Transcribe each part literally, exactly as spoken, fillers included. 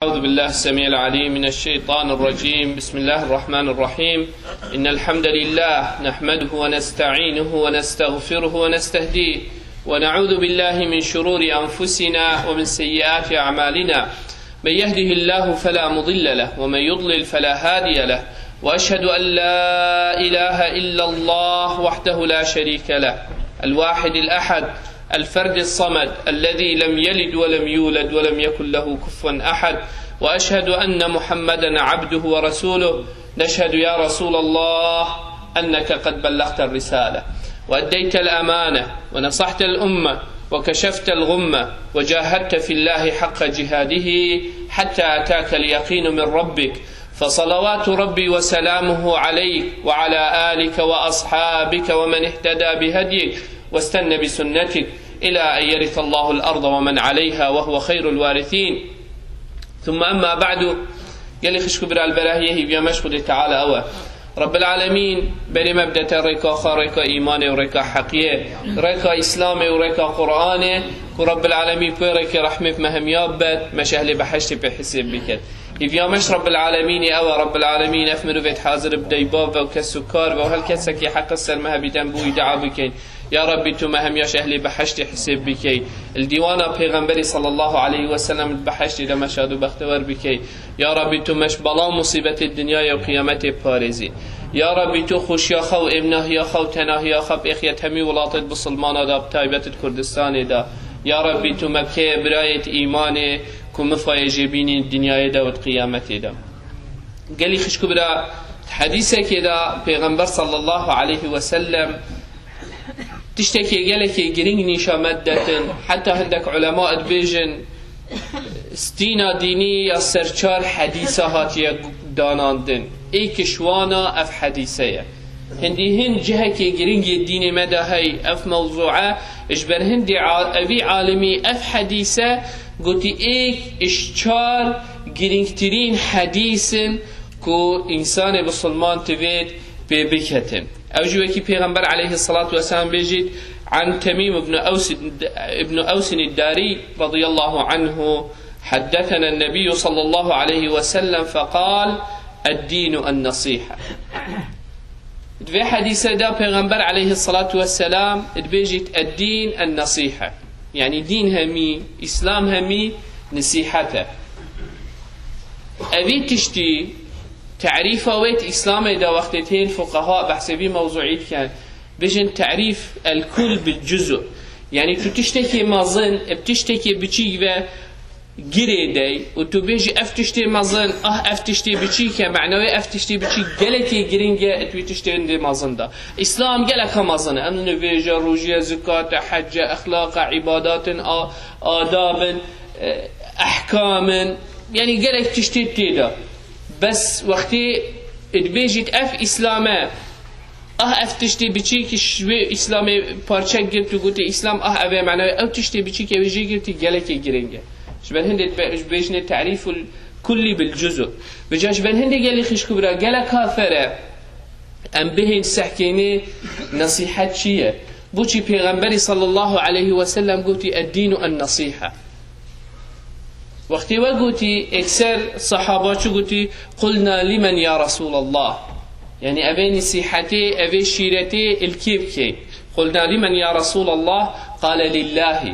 أعوذ بالله السميع العليم من الشيطان الرجيم. بسم الله الرحمن الرحيم. إن الحمد لله نحمده ونستعينه ونستغفره ونستهديه، ونعوذ بالله من شرور أنفسنا ومن سيئات أعمالنا. من يهده الله فلا مضل له، ومن يضلل فلا هادي له، وأشهد أن لا إله إلا الله وحده لا شريك له، الواحد الأحد، الفرد الصمد، الذي لم يلد ولم يولد ولم يكن له كفوا أحد، وأشهد أن محمدا عبده ورسوله. نشهد يا رسول الله أنك قد بلغت الرسالة وأديت الأمانة ونصحت الأمة وكشفت الغمة وجاهدت في الله حق جهاده حتى أتاك اليقين من ربك، فصلوات ربي وسلامه عليك وعلى آلك وأصحابك ومن اهتدى بهديك واستن بسنتك إلى أن يرث الله الأرض ومن عليها وهو خير الوارثين. ثم أما بعد، gelî xişk û bira li bera hîviya me ji Xwedê Teala ew e. Rabbil Alemîn berê me bidete rêka xwe, rêka îmanê û rêka heqiyê, rêka Îslamê û rêka Qur'anê, ku Rabbil Alemîn pê rêkê rehmê bi me hemiya bibet, me ji ehlê behiştê pê hisêb biket. Hîviya me ji Rabbil Alemînê ew e, Rabbil Alemîn ev mirovêt hazir bi deybav ve û kes û kar ve û her kesekî heqe ser me hebîten bi wî dua bikeyn. Ya Rabbî, tu me hemiya ji ehlê behiştê hisêb bikey. Li dîwana Pêxemberî sallallahu aleyhi ve sellem di behiştê de me şad û bextewer bikey. Ya Rabbî, tu me ji bela û musîbetê dinyayê û qiyametê parêzî. Ya Rabbî, tu xweşiya xwe û êvnahiya xwe û tenahiya xwe bi êxiya hemî welatêt bisilmana de, bi taybet di Kurdistanê de. Ya Rabbî, tu me bikeye birayêt îmanê ku mifayê jê bînî dinyayê de û di qiyametê de. Gelî xişk û bira, di hedîsekê de Pêxember sallallahu aleyhi ve sellem tiştekê gelekê girîng nîşa me didetin. Heta hindek ulema dibêjin, stîna dînî ya ser çar hedîsa hatiye danandin. Êk ji wana ev hedîse ye. Hindî hin cihekê girîng yê dînê me de hey ev mewzû e. Ji ber hindê a-, evî alimî ev hedîse gotî êk ji çar girîngtirîn hedîs in ku însanê bisilman divêt pê biketin. Ew jî wekî Pêxember aleyhisselatu vesselam bêjît, عن تميم بن أوس، بن أوس الداري رضي الله عنه، حدثنا النبي صلى الله عليه وسلم فقال: الدين النصيحة. Di vê hedîse de Pêxember aleyhisselatu vesselam dibêjît, الدين النصيحة. Yanî dîn hemî, Îslam hemî nisîhet e. Evî tiştî, terîfa wê di Îslamê de wextê tên fuqeha behsê vî mewzûî dikin, bêjin terîf el kul bil cuzu. Yanî tu tiştekê mezin, bi tiştekê biçîk ve girê dey û tu bêjî ev tiştê mezin, ah ev tiştê biçîk e, mena wê ev tiştê biçîk gelekê girîng e, tu wî tiştê hindê mezin de. Îslam geleka mezin e. Em nivêje, rojîye, zikate, hecce, exlaqa, îbadatin, a-, adabin, e, ehkamin, yanî gelek tiştê tê de. Bes wextê dibêjît ev Îslam e, ah ev tiştê biçîk ji wê Îslamê parçek girt û gotê Îslam, ah ev ê mena wê ew tiştê biçîk ew ê jê girtî gelekê girîng e. Ji ber hindê dibe-, ji bêjinê terîful kullî bil cuzu. Vêca ji ber hindê gelî xişk û bira gelek kafir e. Em bihên sehkênê nesîhet çi ye? Boçî Pêxemberî sallallahu aleyhi ve sellem gotî, "Eddînu en-nesîhe." Wextê we gotî, êkser sehaba çi gotî? "Qulna limen ya Resûlallah?" Yanî evê nesîhetê, evê şîretê li kê bikey? "Qulna limen ya Resûlallah?" Qale, "Lillahi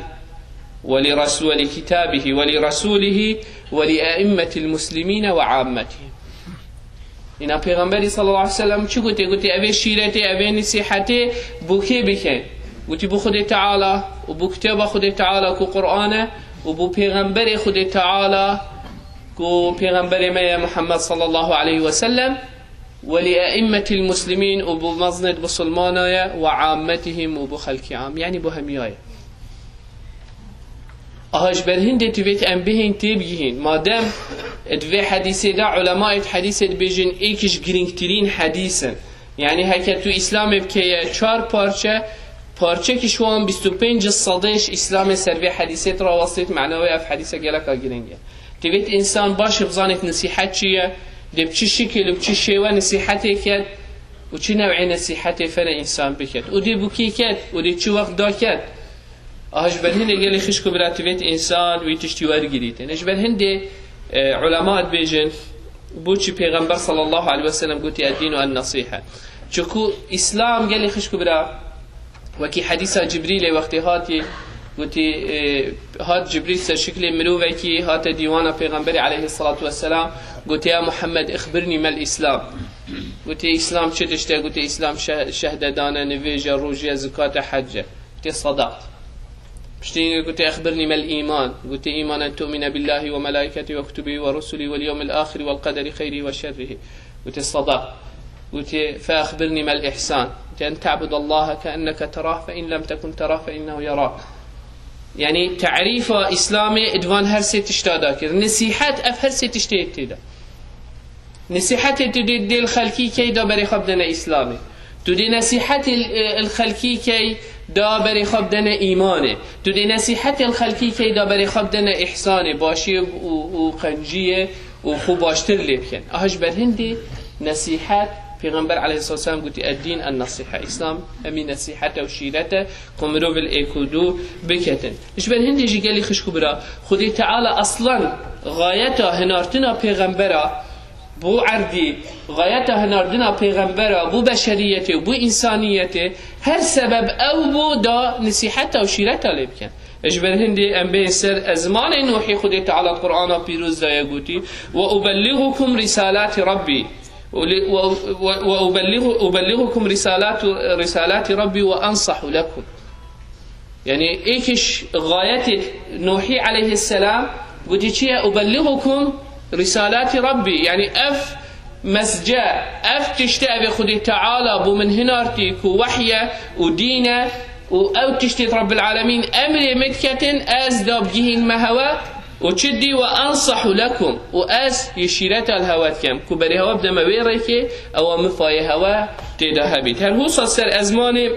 ve li Resû-, ve li kitâbihi ve li Resûlihi ve li e'immetil muslimîne ve ammetihim." Îna Pêxemberî sallallahu aleyhi ve sellem çi gotê? Gotê, "Evê şîretê, evê nesîhetê bo kê bike?" Gotî, "Bo Xwedê Teala û bo kitêba Xwedê Teala ku Qur'an e û bo Pêxemberê Xwedê Teala ku Pêxemberê me ye Muhammed sallallahu aleyhi ve sellem, ve li e'immetil muslimîn û bo mezinêt bisilmana ye, ve ammetihim û bo xelkê am, yanî bo hemiya ye." Aha ji ber hindê divêt em bihên têbigihîn. Madem di vê hedîsê de ulemayê di hedîsê dibêjin êk ji girîngtirîn hedîs in. Yanî heke tu Îslamê bikeye çar parçe, parçekî ji wan bîst û pênc sedê ji Îslamê ser vê hedîsê dirawestêt, mena wê ev hedîse geleka girîng e. Divêt însan baş bizanêt nesîhet çi ye, dê bi çi şikil û bi çi şêwe nesîhetê ket û çi new'ê nesîhetê fere însan biket. Û dê bo kê ket û dê çi wext da ket. Aha ji ber hindê gelî xişk û bira divêt însan wî tiştî wergirîtin. Ji ber hindê E, ulema dibêjin, boçî Pêxember sallallahu aleyhi ve sellem gotî, "Eddînu en-nesîhe." Çunku Îslam gelî xişk û bira, wekî hedîsa Cibrîlê wextê hatî, gotî, e, hat Cibrîl ser şiklê mirovekî, hate dîwana Pêxemberê aleyhissalatu vesselam, gotî, "Ya Muhammed, ixbirnî mel Îslam." Gotî, "Îslam çi tişt e?" Gotî, "Îslam şeh-, şehdedan e, nivêj e, rojî ye, zikat e, hec e." Gotî, "Sedaqt." Piştî gotî, "Ixbirnî mel îman." Gotî, "Îman en tu'mine billahî ve melâiketî ve kutubî ve rusulî vel yevmil âxirî vel qederî xeyrî ve şerrî." Gotî, "Sedaqt." Gotî, "Fe ixbirnî mel îhsan." Gotî, "En te'budallaha ke'enneke terah fe in lem tekun terah fe innehu yerak." Yanî, terîfa Îslamê di van her sê tişta da kir. Nesîhet ev her sê tiştê tê de. Nesîhetê tu dê, dê li xelkî key da berê xwe bidene Îslamê. Tu dê nesîhetê, e, li xelkî key da berê xwe bidene îmanê. Tu dê nesîhetê li xelkî key da berê xwe bidene îhsanê, başiyê û, û qenciyê û xwe baştir lê bikin. Aha ji ber hindê nesîhet, Pêxember aleyhissalatu vesselam gotî, "Eddîn en-nesîhe." Îslam hemî nesîhet e û şîret e, ku mirov li êk û du biketin. Ji ber hindê jî gelî xişk û bira, Xwedê Teala aslan gayeta hinartina pêxembera bo erdî, gayeta hinardina pêxembera bo beşeriyetê û bo însaniyetê her sebeb ew bû da nesîheta û şîreta lê bikin. Ji ber hindê em bêjin ser ezmanê Nuhî Xwedê Teala Qur'ana pîroz de ye gotî, "Ve ubellighukum risalati Rabbi." Ve, ve, ve ubellighu-, ubellighukum risalatu, risalati Rabbi ve ensahu lekum. Yanî êkiş gayetê Nuhî aleyhisselam gotî çi ye? "Ubellighukum risalati Rabbi." Yanî ev mesce, ev tiştê ev ê Xwedê Teala bo min hinartî ku wehy e û dîn e û ew tiştê Rabbil Alemîn emrê min diketin, ez da bigihînme hewe û çi dî, "Ve ensahu lekum." Û ez yê şîreta li hewe dikem ku berê hewe bideme wê rêkê, ewa min fayê hewe tê de hebît. Her hosa ser ezmanê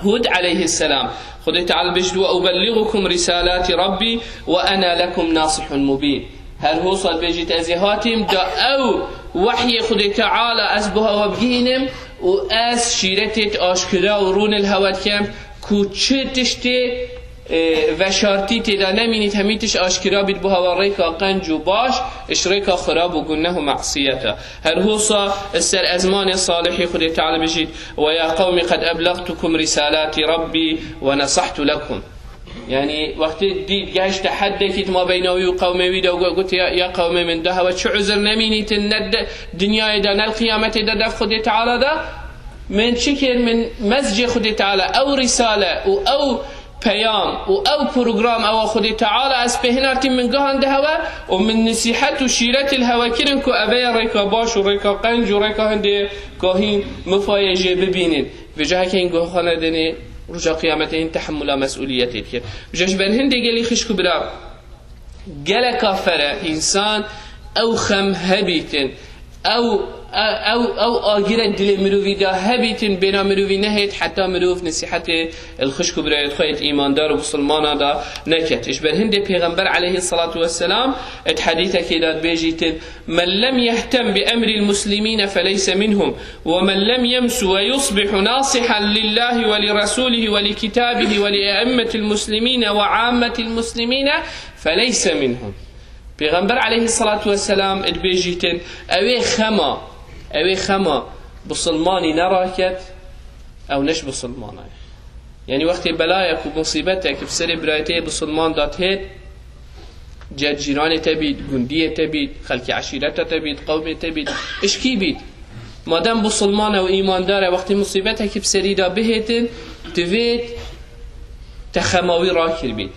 Hûd aleyhisselam, Xwedê Teala bêjit, "Ve ubellighukum risalati Rabbi ve ena lekum nasihun mubîn." Her hosa bêjit, "Ez ê hatîm da ew wehyê Xwedê Teala ez bo hewa bigihînim û ez şîretêt aşkira û rûnil hewa dikem ku çi tiştê, e, veşartî tê de nemînît, hemî tişt aşkira bît bo hewa rêka qenc û baş, ji rêka xirab û guneh û mesiyeta." Her hosa ser ezmanê salihî Xwedê Teala bêjit, "Ve ya qewmî qed eblegtukum risalati Rabbi ve nesahtu lekum." Yanî wextê dît gehişte heddekî di mabeyna wî û qewmê wî de û got, "Ya, ya qewmê min, da hewe çi uzir nemînîtin ne di dinyayê de ne li qiyametê de dev Xwedê Teala de. Min çi kir, min mescê Xwedê Teala, ew risale û ew peyam û ew program ewa Xwedê Teala ez pê hinartî min gihande hewe û min nesîhet û şîretî li hewe kirin ku eve ye rêka baş û rêka qenc û rêka hindê kahîn mifayê jê bibînin." Vêca heke hîn guh xwe nedinê, roja qiyametê hîn tehemûla mesûliyetê dike. Vêca ji ber hindê gelî xişk û bira, geleka fere însan ew xem hebîtin, ew, ew, ew agire dilê mirovî de hebîtin, bêna mirovî nehêt, heta mirov nesîhetê li xişk û birayê xwe yê îmandar û bisilmana de neket. Ji ber hindê Pêxember aleyhissalatu vesselam di hedîsekê de dibêjîtin, "Men lem yehtem bi emril muslimîne feleyse minhum, ve men lem yemsu ve yusbihu nasihan lillahi ve li resulihi ve li kitabihi ve li e'immetil muslimîne ve ammetil muslimîne feleyse minhum." Pêxember aleyhissalatu vesselam dibêjîtin, ew ê xema, ew ê xema bisilmanî neraket, ew ne ji bisilmana ye. Yanî wextê belayek û musîbetek bi serê birayetê bisilman de têt, ger cîranê te bît, gundiyê te bît, xelkê eşîreta te bît, qewmê te bît, ji kî bît, madem bisilman e û îmandar e, wextê musîbetekî bi serî de bihêtin, divêt te xema wî rakiribît.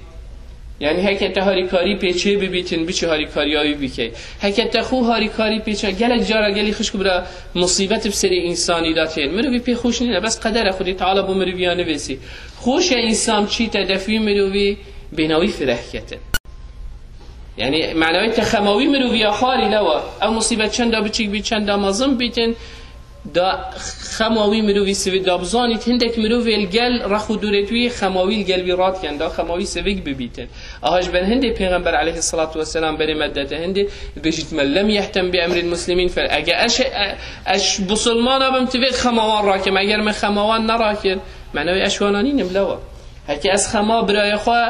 Yanî heke te harîkarî pê çê bibîtin, biçî harîkariya wî bikey. Heke te xwe harîkarî pê çê, gelek cara gelî xişk û bira musîbet bi serê însanî de tên. Mirovî pê xweş nîne, bes qeder e, Xwedê Teala bo miroviya nivîsî. Xweş e însan biçîte def wî mirovî, bêna wî fireh ketin. Yanî manawê te xema wî miroviya xwarî lewa. Ew musîbet çenda biçîk bît, çenda mezin bîtin, da xema wî mirovî sivî da bizanît, hindek mirovê li gel rex û dûrêt wî xema wî li gel wî radiken, da xema wî sivik bibîtin. Aha ji ber hindê Pêxember aleyhissalatu vesselam berê me dete hindê, dibêjît, "Men lem yehtem bi emril muslimîn fel." Ege ez, e, ez bisilmana bim, divê xema wan rakim. Eger min xema wan nerakir, manawê ez ji wana nînim lewa. Heke ez xema birayê xwe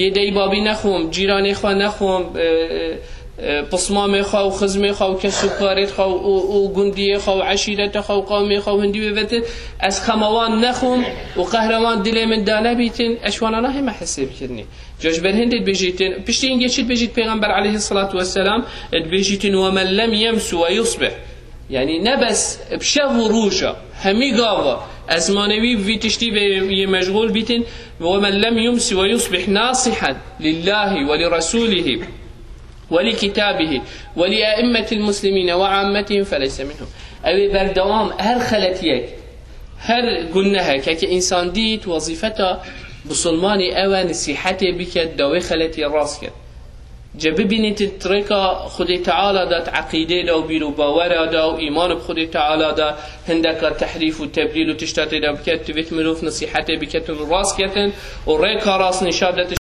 yê deybabî nexwim, cîranê xwe nexwim, e, e, e, pismamê xwe û xizmê xwe û kes û karê xwe û, û, û gundiyê xwe û eşîretê xwe û qewmê xwe û hindî wê vetin, ez xema wan nexwim û qehra wan dilê min danebîtin, ez ji wana nahême hesêbkirinê. Ca ji ber hindê dibêjîtin, piştî hingê çi dibêjît Pêxember aleyhisselatu vesselam? Dibêjîtin, "Ve men lem yemsu ve yusbih." Yani ne bes bi şev û roja, hemî gava, ez manevî bi vî tiştî ve yê meşgûl bîtin, "Ve men lem yumsi ve yusbih nasihan lillahi ve li rasulihi ve li kitabihi ve li e'immetil muslimine ve ammetihim feleyse minhum." Ew ê berdewam her xeletiyek, her gunehek, heke însan dît, wezîfeta bisilmanî ew e, nisîhetê biket, dawê xeletiyê rast ket. Ca bibînîtin di rêka Xwedê Teala de, di eqîdê de û bîr û bawera de û îman bi Xwedê Teala de, hindeka tehrîf û tebdîl û tişta tê de biket, divêt mirov nisîhetê biketin û rast ketin û rêka rast nîşan de.